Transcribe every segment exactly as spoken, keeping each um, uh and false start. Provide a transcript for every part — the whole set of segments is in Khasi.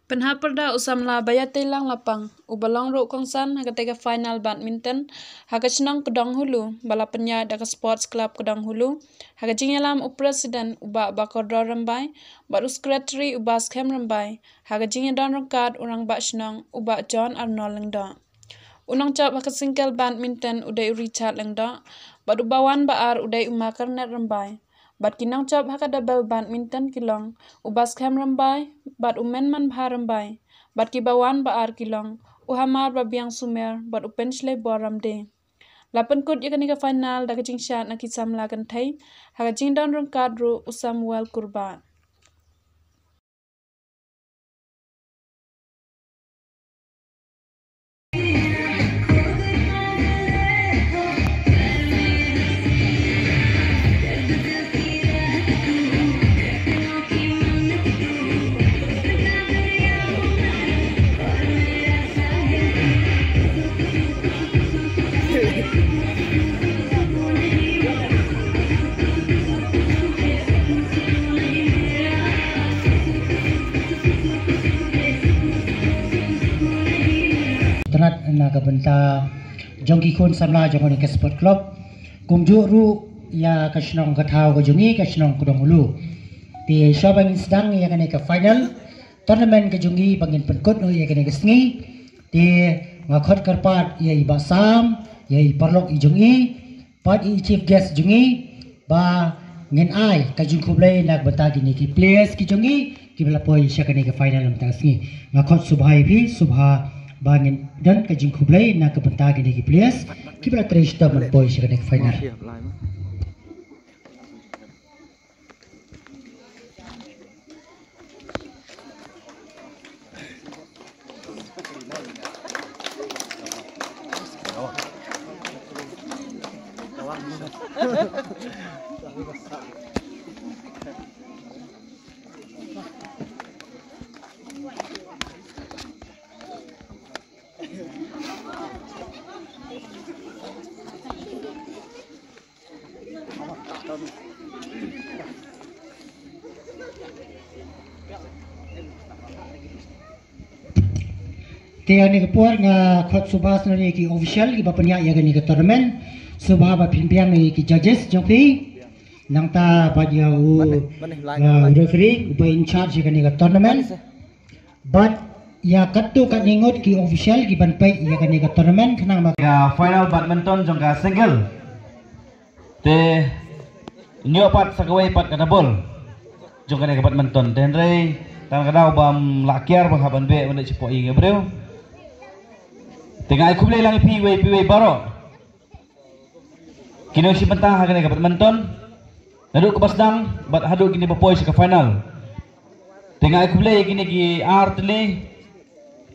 Pynhap pyrda u samla Baiateilang Lapang, uba long ruh kongsan ha katei ka final badminton ha ka shnong Kdong Hulu, ba la pynïaid da ka Sports Club Kdong Hulu ha ka jingïalam u President u Bah Bakordor Rymbai bad u Secretary u Bah Skhem Rymbai, ha ka jingïadon ryngkat u Rangbah Shnong u Bah John Arnold Lyngdoh. U nongjop ha ka single badminton u dei u Richard Lyngdoh, bad uba wan ba ar u dei u Makarnet Rymbai. Bad ki nongjop ha ka double badminton ki long u Bah Skhem Rymbai bad u Menmanbha Rymbai, bad kiba wan ba ar ki long u Hamar Babiang Sumer bad u Pynshlei Bor Ramdie. La pynkut ïa kane ka final da ka jingshad na ki samla kynthei ha ka jingdon ryngkat ruh u Samuel Kurbah. Tynat na ka bynta jong ki khun samla jong kane ka sport club, kumjuh ruh ïa ka shnong ka thaw ka jong ngi, ka shnong Kdong Hulu. Te shuwa ba ngin sdang ïa kane ka final tournament ka jong ngi ba ngin pynkut noh ïa kane ka sngi, te nga khot kyrpad ïa i Bah Sam, ïa i paralok i jong ngi, pat i chief guest jong ngi, ba ngin ai ka jingkhublei na ka bynta kine ki players ki jong ngi kiba la poi sha kane ka final mynta ka sngi. Nga khot sngewbha ïa phi, sngewbha ba ngin don ka jingkhublei na ka bynta kine ki players kiba la trei shitom ban poi sha kane ka final. Te ha kane ka por nga khot sngewbha sha ki official kiba pynïaid ïa kane ka tournament. Sngewbha ba phin biang ïa ki judges jong phi. Nangta pat ïa u, uh, referee uba in charge ïa kane ka tournament. Bad ïa katto katne ngut ki official kiban peit ïa kane ka tournament khnang ba ka final badminton jong ka single. Te ñiuh pat sa kawei pat ka double jong kane ka badminton. Te hynrei tang ka daw bym lah kiar ba hap ban beh ban leit shapoh ïing ïa briew. Te nga ai khublei lang ïa phi iwei pa iwei baroh ki nongshim bynta ha kane ka badminton, naduh kaba sdang bad haduh kine ba poi sha ka final. Te nga ai khublei ïa kine ki ar tylli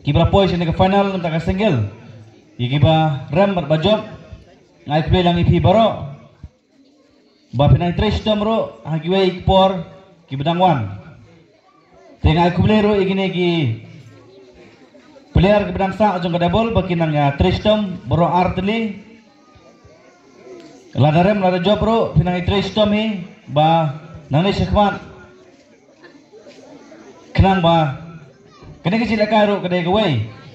kiba la poi sha kane ka final na ka bynta ka single, ïa kiba rem bad ba jop. Nga ai khublei lang ïa phi baroh ba phin nang trei shitom ruh ha kiwei ki por kiba dang wan. Te nga ai khublei ruh ïa kine ki player kiba dang sah jong ka double ba kin nang ïa trei shitom baroh ar tylli. Lada rem lada jop ruh phin nang ïa trei shitom hi ba nangne shakhmat. Khnang ba kane ka jingïalehkai ruh ka dei kawei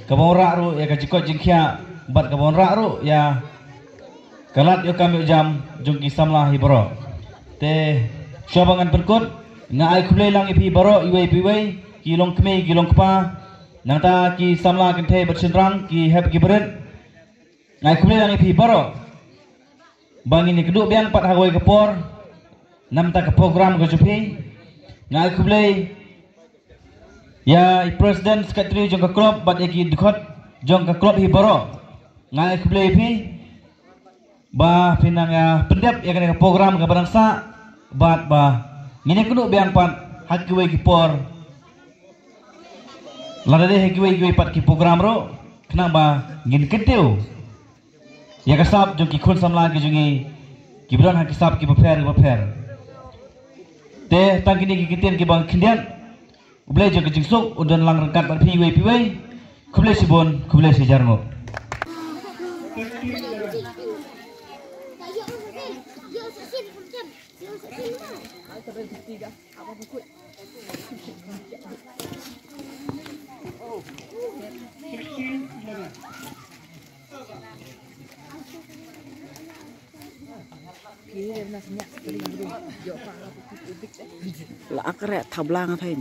kaba wanrah ruh ïa ka jingkoit jingkhiah bad kaba wanrah ruh ïa ka lad ïoh kam ïoh jam jong ki samla hi baroh. Te shuwa ba ngan pynkut, nga ai khublei lang ïa phi baroh iwei pa iwei, ki longkmie ki longkpa, nangta ki samla kynthei bad shynrang, ki hep ki barit. Nga ai khublei lang ïa phi baroh ba ngin ïakynduh biang pat ha kawei ka por namar ka program ka jong phi. Nga ai khublei ïa i president, secretary jong ka club bad ïa ki dkhot jong ka club hi baroh. Nga ai khublei ïa phi ba phin nang ïa pyndep ïa kane ka program kaba dang sah bad ba ngin ïakynduh biang pat ha kiwei ki por. Lada dei ha kiwei kiwei pat ki program ruh khnang ba ngin kyntiew ïa ka sap jong ki khun samla ki jong ngi kiba don ha ki sap kiba pher kiba pher. Te tang kine ki ktien kiba khyndiat. U Blei jong ka jingsuk un don lang ryngkat bad phi iwei pa iwei. Khublei shibun, khublei shihajar nguh. La akre thablang thai.